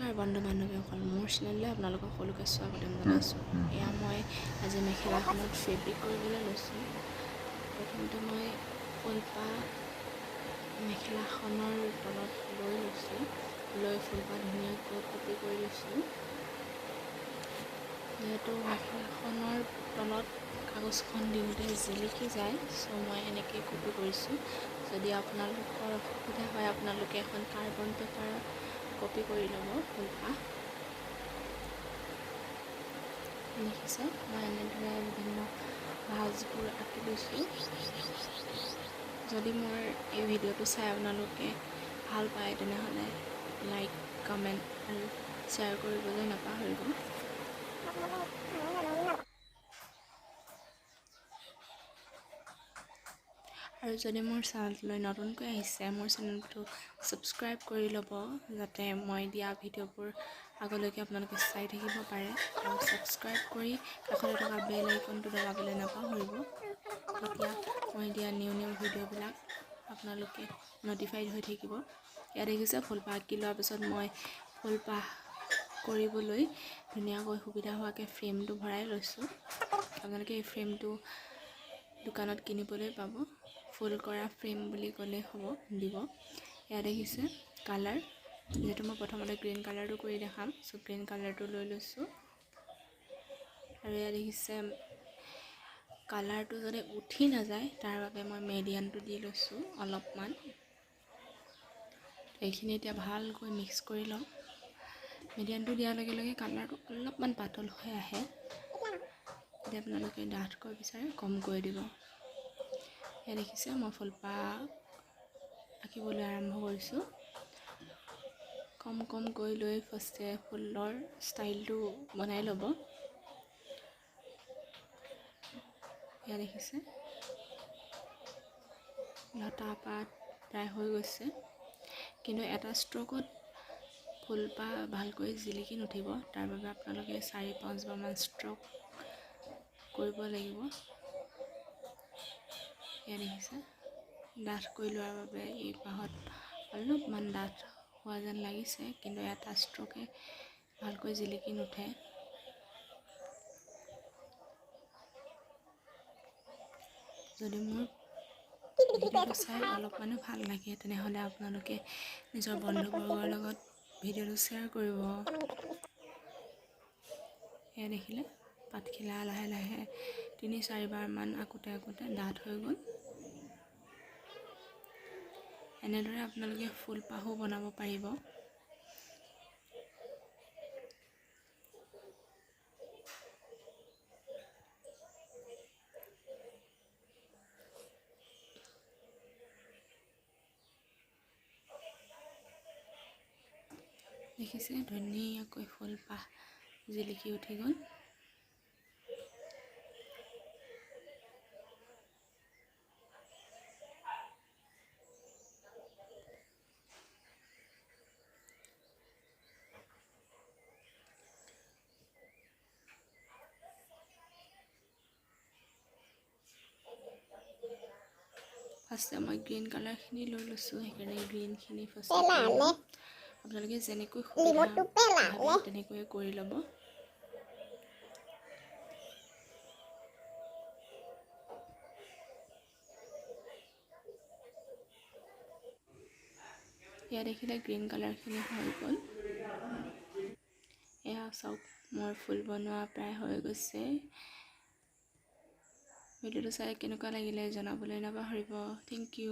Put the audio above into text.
নমস্কাৰ বন্ধু বান্ধৱীসকল, মোৰ চেনেললৈ আপোনালোকক সকলোকে স্বাগতম জনাইছোঁ। এয়া মই আজি মেখেলাখনত ফেব্ৰিক কৰিবলৈ লৈছোঁ। প্ৰথমতে মই ফুলপাহ মেখেলাখনৰ তলত লৈ লৈছোঁ, লৈ ফুলপাহ ধুনীয়াকৈ কপি কৰি লৈছোঁ। যিহেতু মেখেলাখনৰ তলত কাগজখন দিওঁতে জিলিকি যায়, চ' মই এনেকৈ কপি কৰিছোঁ। যদি আপোনালোকৰ অসুবিধা হয়, আপোনালোকে এখন কাৰ্বন পেপাৰত কপি কৰি ল'ব ফুলপাহ। দেখিছে, মই এনেদৰে বিভিন্ন ভাঁজবোৰ আঁকি লৈছোঁ। যদি মোৰ এই ভিডিঅ'টো চাই আপোনালোকে ভাল পায়, তেনেহ'লে লাইক, কমেণ্ট আৰু শ্বেয়াৰ কৰিবলৈ নাপাহৰিব। আৰু যদি মোৰ চেনেলটোলৈ নতুনকৈ আহিছে, মোৰ চেনেলটো ছাবস্ক্ৰাইব কৰি ল'ব, যাতে মই দিয়া ভিডিঅ'বোৰ আগলৈকে আপোনালোকে চাই থাকিব পাৰে। আৰু ছাবস্ক্ৰাইব কৰি কাষতে থকা বেল আইকনটো দবাবলৈ নাপাহৰিব, তেতিয়া মই দিয়া নিউ নিউ ভিডিঅ'বিলাক আপোনালোকে ন'টিফাইড হৈ থাকিব। ইয়াত দেখিছে, ফুলপাহ আঁকি লোৱাৰ পিছত মই ফুলপাহ কৰিবলৈ ধুনীয়াকৈ সুবিধা হোৱাকৈ ফ্ৰেমটো ভৰাই লৈছোঁ। আপোনালোকে এই ফ্ৰেমটো দোকানত কিনিবলৈ পাব, ফুল কৰা ফ্ৰেম বুলি ক'লেই হ'ব, দিব। এয়া দেখিছে কালাৰ, যিহেতু মই প্ৰথমতে গ্ৰীণ কালাৰটো কৰি দেখাম, চ' গ্ৰীণ কালাৰটো লৈ লৈছোঁ। আৰু এয়া দেখিছে, কালাৰটো যাতে উঠি নাযায় তাৰ বাবে মই মেডিয়ানটো দি লৈছোঁ অলপমান। এইখিনি এতিয়া ভালকৈ মিক্স কৰি ল'ম। মেডিয়ানটো দিয়াৰ লগে লগে কালাৰটো অলপমান পাতল হৈ আহে। যদি আপোনালোকে ডাঠকৈ বিচাৰে, কম কৰি দিব। এয়া দেখিছে, মই ফুলপাহ আঁকিবলৈ আৰম্ভ কৰিছোঁ। কম কমকৈ লৈ ফাৰ্ষ্টে ফুলৰ ষ্টাইলটো বনাই ল'ব। এয়া দেখিছে, লতা পাত প্ৰায় হৈ গৈছে, কিন্তু এটা ষ্ট্ৰকত ফুলপাহ ভালকৈ জিলিকি নুঠিব। তাৰ বাবে আপোনালোকে 4-5বাৰমান ষ্ট্ৰক কৰিব লাগিব। এয়া দেখিছে, ডাঠ কৰি লোৱাৰ বাবে এই পাহত অলপমান ডাঠ হোৱা যেন লাগিছে, কিন্তু এটা ষ্ট্ৰকে ভালকৈ জিলিকি নুঠে। যদি মোৰ ভিডিঅ'টো চাই অলপমানো ভাল লাগে, তেনেহ'লে আপোনালোকে নিজৰ বন্ধুবৰ্গৰ লগত ভিডিঅ'টো শ্বেয়াৰ কৰিব। এয়া দেখিলে, পাতখিলা লাহে লাহে 3-4বাৰমান আঁকোতে আঁকোতে ডাঠ হৈ গ'ল। এনেদৰে আপোনালোকে ফুলপাহো বনাব পাৰিব। দেখিছে, ধুনীয়াকৈ ফুলপাহ জিলিকি উঠি গ'ল। ফাৰ্ষ্টে মই গ্ৰীণ কালাৰখিনি লৈ লৈছোঁ, সেইকাৰণে গ্ৰীণখিনি ফাৰ্ষ্ট। আপোনালোকে যেনেকৈ সুবিধা ভাবে তেনেকৈয়ে কৰি ল'ব। এয়া দেখিলে, গ্ৰীণ কালাৰখিনি হৈ গ'ল। এয়া চাওক, মোৰ ফুল বনোৱা প্ৰায় হৈ গৈছে। ভিডিঅ'টো চাই কেনেকুৱা লাগিলে জনাবলৈ নাপাহৰিব। Thank U.